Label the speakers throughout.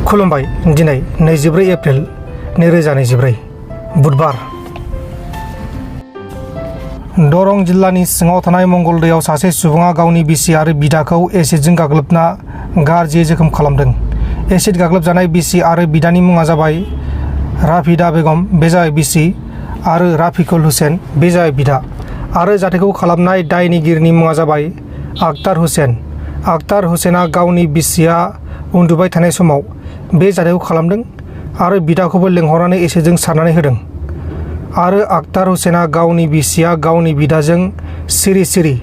Speaker 1: खुलुमबाय दिनै 24 एप्रिल 2024 बुधबार दरं जिल्लानि सिङाव थानाय मंगलदैयाव सासे सुबुङा गावनि बिसि आरो बिदाखौ एसिडजों गाग्लोबना गाज्रियै जोखोम खालामदों। एसिड गाग्लोबजानाय बिसि आरो बिदानि मुङा जाबाय राफिदा बेगम, बे जाबाय बिसि, आरो राफिकुल हुसेन, बे जाबाय बिदा, आरो जाथायखौ खालामनाय दायनिगिरिनि मुङा जाबाय आखतार हुसेन। आखतार हुसेना गावनि बिसिया उन्दुबाय थानाय समाव बे जाथायखौ खालामदों आरो बिदाखौबो लेंहरनानै एसिडजों सारनानै होदों। आरो आखतार हुसेना गावनि बिसिया गावनि बिदाजों सिरि सिरि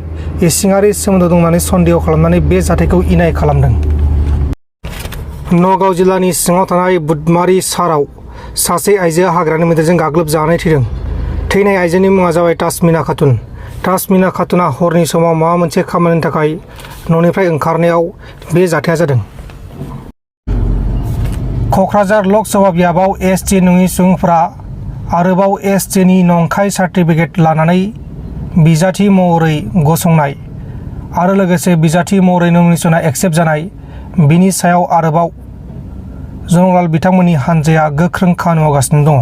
Speaker 1: इसिङारि सोमोन्दो दं होननानै सन्देह खालामनानै बे जाथायखौ इनाय खालामदों। नगाव जिल्लानि सिङाव थानाय बुधमारि साराव सासे आइजोआ हाग्रानि मैदेरजों गाग्लोबजानानै थैदों। थैनाय आइजोनि मुङा जाबाय तासमिना खातुन। तासमिना खातुना हरनि समाव माबा मोनसे खामानिनि थाखाय न'निफ्राय ओंखारनायाव बे जाथाया जादों। क'क्राझार लकसभा बियाबाव एसटि नङि सुबुंफोरा आरोबाव एसटिनि नंखाय सार्टिफिकेट लानानै बिजाथि महरै गसंनाय आरो लोगोसे बिजाथि महरै नमिनेसनआ एक्सेप्ट जानाय, बिनि सायाव आरोबाव जनरल बिथांमोननि हान्जाया गोख्रों खामानि मावगासिनो दङ।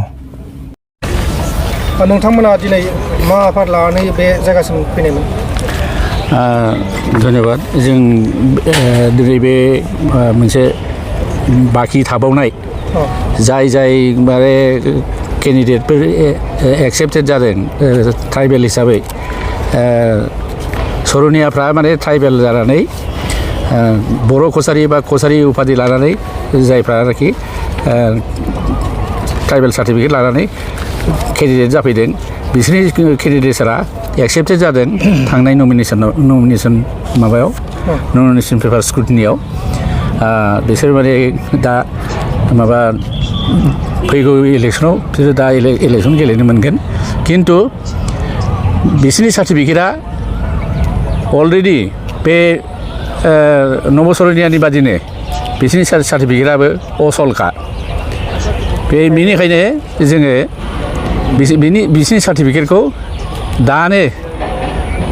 Speaker 1: नोंथांमोना दिनै मा आफाद लानानै बे जायगासिम फैनायमोन?
Speaker 2: धन्यबाद। जों दिनै बे मोनसे बाखि थाबावनाय जाय माने केन्डिडेटफोर एक्सेप्टेड जादों ट्राइबेल हिसाबै, सर'नियाफ्रा माने ट्राइबेल जानानै बर' कसारि बा कसारि उपाधि लानानै जायफ्रा आरोखि ट्राइबेल सार्टिफिकेट लानानै केन्डिडेट जाफैदों, बिसोरनि केन्डिडेटसा एक्सेप्टेड जादों थांनाय नमिनेसन माबायाव नमिनेसन पेपार स्क्रुटिनियाव। बिसोर माने दा माबा फैगौ इलेक्सनाव बिसोर दा इलेक्सन गेलेनो मोनगोन। खिन्थु बिसोरनि सार्टिफिकेटआ अलरेडि बे नबसरनियानि बादिनो बिसोरनि सार्टिफिकेटआबो असलखा। बेनिखायनो जोङो बिसोरनि सार्टिफिकेटखौ दानो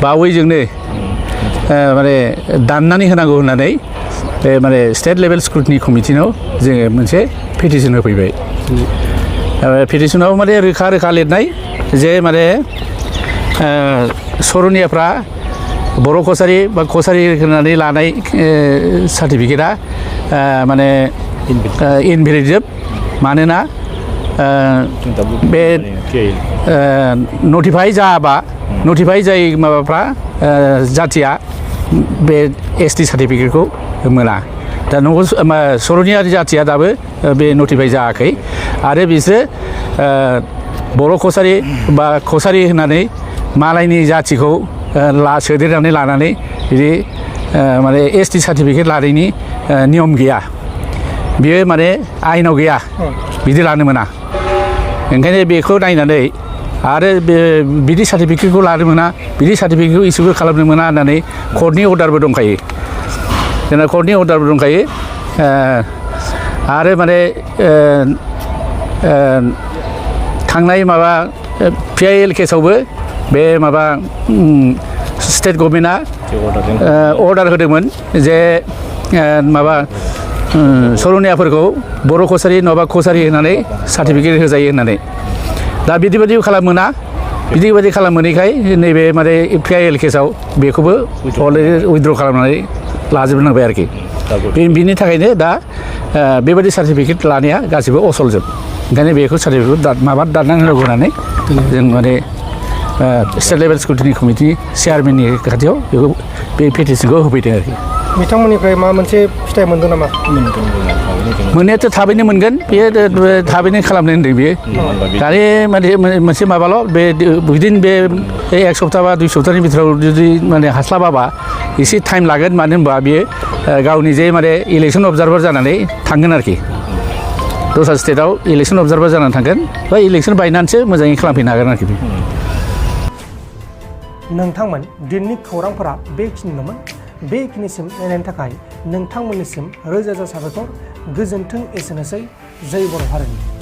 Speaker 2: बावैजोंनो माने दाननानै होनांगौ होननानै बे माने स्टेट लेभेल स्क्रुटिनि कमिटिनाव जोङो मोनसे पिटिसन होफैबाय। पिटिसनाव माने रोखा लिरनाय जे माने सर'नियाफ्रा बर' कसारि बा कसारि होननानै लानाय सार्टिफिकेटआ माने इनभेलिड, मानोना बे नटिफाइ जाय माबाफ्रा जाथिया बे एसटि सार्टिफिकेटखौ मोना। दा सर'निया जाथिया दाबो बे नटिफाइ जायाखै आरो बिसोरो बर' कसारि बा कसारि होननानै मालायनि जाथिखौ सोदेरनानै लानानै बिदि माने एसटि सार्टिफिकेट लानायनि नियम गैया, बियो माने आयेनाव गैया, बिदि लानो मोना। ओंखायनो बेखौ नायनानै आरो बिदि सार्टिफिकेटखौ लानो मोना, बिदि सार्टिफिकेटखौ इसुबो खालामनो मोना होननानै कर्टनि अर्डारबो दंखायो। जोंना कर्टनि अर्डारबो दंखायो। आरो माने थांनाय माबा PIL केसावबो बे माबा स्टेट गभर्नमेन्टआ अर्डार होदोंमोन जे माबा सर'नियाफोरखौ बर' कसारि नङाबा कसारि होननानै सार्टिफिकेट होजायो होननानै। दा बिदि खालामोना, बिदि खालामोनैखाय नैबे माने PIL केसाव बेखौबो अलरेडि उइथड्र खालामनानै लाजोबनांबाय आरोखि। बिनि थाखायनो दा बेबायदि सार्टिफिकेट लानाया गासिबो असलजोब। ओंखायनो बेखौ सार्टिफिकेट दाननानै होनांगौ होननानै जों माने स्टेट लेभेल स्क्रुटिनि कमिटिनि चेयारमेननि खाथियाव बेखौ बे पिटिसनखौ होफैदों आरोखि।
Speaker 1: बिथांमोननिफ्राय माबा मोनसे फिथाइ मोनदों नामा?
Speaker 2: मोननायाथ' थाबैनो मोनगोन, बेयो थाबैनो खालामनो होनदों। बेयो दानि माने मोनसे माबाल', बे उइदिन बे 1 सप्ता बा 2 सप्तानि बिथोराव जुदि माने हास्लाबाबा एसे टाइम लागोन। मानो होनबा बियो गावनि जे माने इलेक्सन अबजार्भार जानानै थांगोन आरोखि, दस्रा स्टेटआव इलेक्सन अबजार्भार जानानै थांगोन बा इलेक्सन बायनानैसो मोजाङै खालामफैनो हागोन आरोखि।
Speaker 1: नोंथांमोन दिननि खौरांफोरा बेखिनिल'मोन। बेखिनिसिम नायनायनि थाखाय नोंथांमोननिसिम रोजा रोजा साबायखर। गोजोन्थों। एसेनोसै। जय बर' हारिनि।